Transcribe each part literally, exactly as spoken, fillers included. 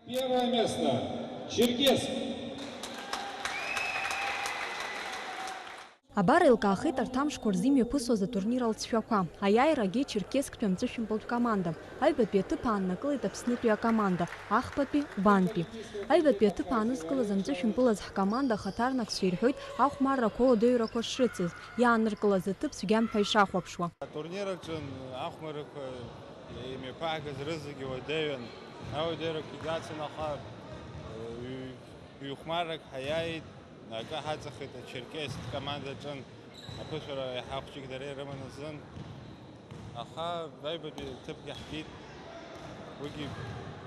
Первое место. Черкесск. Абар еилкаахеит арҭ амшқәа рзы имҩаԥысуаз атурнир алҵшәақәа. Аиааирагьы Черкессктәи амҵәышәымпылтә команда. Аҩбатәи аҭыԥ ааннакылеит Аԥснытәи акоманда, ахԥатәи, Ҟәбантәи. Аҩбатәи аҭыԥ аанызкылаз амҵәышәымпылаз ҳкоманда ахаҭарнакцәа ирҳәоит ахәмаррақәа ауадаҩрақәа шрыцыз, иааныркылаз аҭыԥ цәгьам ҳәа ишахәаԥшуа. Атурнир аҿы ахәмаррақәа имҩаԥаагаз рызегьы уадаҩын. Ауадаҩрақәа иацын, аха ҩ-, ҩ-хәмаррак ҳаиааит. Акы ҳаҵахеит ачерқьес командаҿын, аԥышәара иаҳа хәҷык дара ирыман азын, аха аҩбатәи ҭыԥгьы ҳгеит, уигьы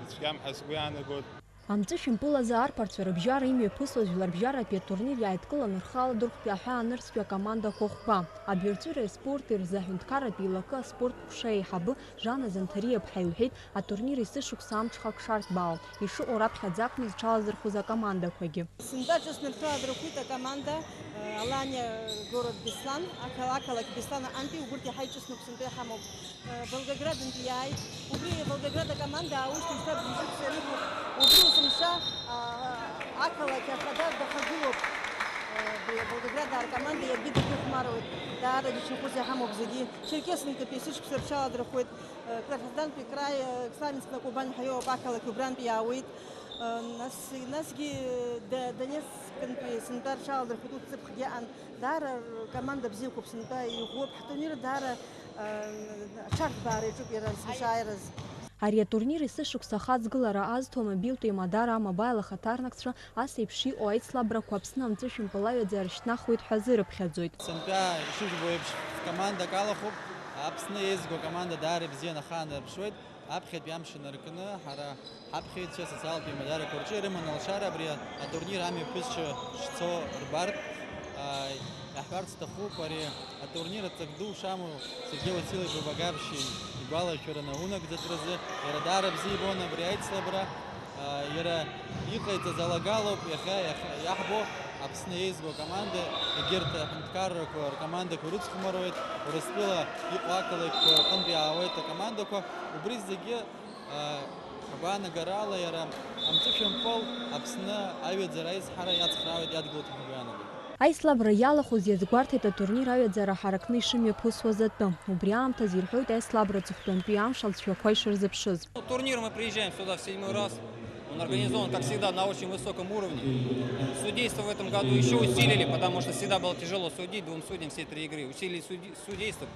ицәгьам ҳәа сгәы иаанагоит. Амҵәышәымпылазы арԥарцәа рыбжьара имҩаԥысуаз жәларбжьаратәи атурнир иааидкылан рхы аладырхәтәи аҳәаанырцәтәи акомандақәа хәба. Абаҩрҵәыреи аспорти рзы аҳәынҭқарратә еилакы аспорт ҟәша еиҳабы Жана Занҭариа-ԥҳа илҳәеит, атурнир есышықәса амҽхак шарҭбаау, ишыҟоу раԥхьаӡа акәны зҽалазырхәыз акомандақәагьы. Сынтәа ҿыцны рҽаладырхәит акоманда, э, Аланиа, город Беслан, ақала-, ақалақь Беслан аҟынтәи, убырҭ иаҳа иҿыцны сынтәа иҳамоуп. Э, Волгоградынтәи иааит. Убри Волгоград акоманда аушьҭымҭа бжьышықәса ирықәуп. Убри есымша, а, ақалақь ахада дахагылоуп. Э, Волгоград аркоманда иаргьы дагьыхәмаруеит. Даара џьашьахәыс иҳамоуп зегьы. Черкессынтәи есышықәса рҽаладырхәуеит. Краснодартәи краи, Славянск на Кубани ҳәа иоуп ақалақь, убрантәи иаауеит. Нас, насгьы До-, Донецкынтәи сынтәа рҽаладырхәит, урҭ ҵыԥхгьы аан. Даара ркоманда бзиақәоуп, сынтәа иӷәӷәоуп, ҳтурнир даара, аҽарҭбаара иаҿуп иара есымша ааираз. Ари атурнир есышықәса ахаҵгылара азҭо амобилтә еимадара А-Мобаил ахаҭарнакцәа Ас еиԥш иҟоу аицлабрақәа Аԥсны амҵәышәымпыл аҩаӡара шьҭнахуеит ҳәа азы рыԥхьаӡоит. Сынтәа ишыжәбо еиԥш, командак алахәуп. Аԥсны еизго акоманда даара ибзианы ахаанарԥшуеит. Аԥхьатәи амш инаркны, ҳара ҳаԥхьаҩцәа асоциалтә еимадарақәа рҿы ирыман алшара абри атурнир амҩаԥысшьа шцо рбартә, аа, иаҳҳәарц сҭахуп, ари атурнир аҵак ду шамоу Сергеи Васильевич Бабагапшьи игәалашәара наунагӡатәразы иара даара бзиа ибон абри аицлабра. Иара иҟаиҵаз алагалоуп иахьа, иахьа иаҳбо Аԥсны еизго акоманда, егьырҭ аҳәынҭқаррақәа ркомандақәа ирыцхәмаруеит, Урыстәыла иҟоу ақалақьқәа рҟынтә иаауеит акомандақәа. Убри зегьы, агәаанагарала, иара амҵәышәымпыл Аԥсны аҩаӡара аизҳара иацхраауеит, иадгылоит ҳәа ҳгәы иаанагоит. Аицлабра иалахәыз иазгәарҭеит атурнир аҩаӡара ҳаракны ишымҩаԥысуаз атәы. Убри аамҭазы ирҳәоит аицлабра аҵыхәтәантәи амш алҵшәақәа ишырзыԥшыз. Ну, турнир мы приезжаем сюда в седьмой раз. Он организован, как всегда, на очень высоком уровне. Судейство в этом году еще усилили, потому что всегда было тяжело судить двум судьям все три игры. Усилили суди-, судейство,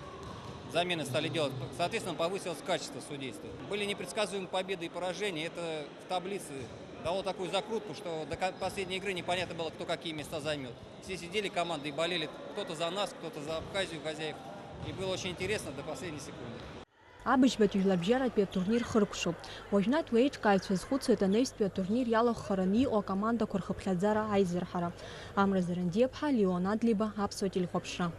замены стали делать. Соответственно, повысилось качество судейства. Были непредсказуемые победы и поражения. Это в таблице дало такую закрутку, что до ко-, последней игры непонятно было, кто какие места займет. Все сидели команды и болели. Кто-то за нас, кто-то за Абхазию хозяев. И было очень интересно до последней секунды. Абыжьбатәи жәларбжьаратәи атурнир хыркәшоуп. Уажәнатә уи аиҿкааҩцәа азхәыцуеит анаҩстәи атурнир иалахәхараны иҟоу акомандақәа рхыԥхьаӡара аизырҳара. Амра Зарандиаԥҳа, Леон Адлеиба, Аԥсуа телехәаԥшра.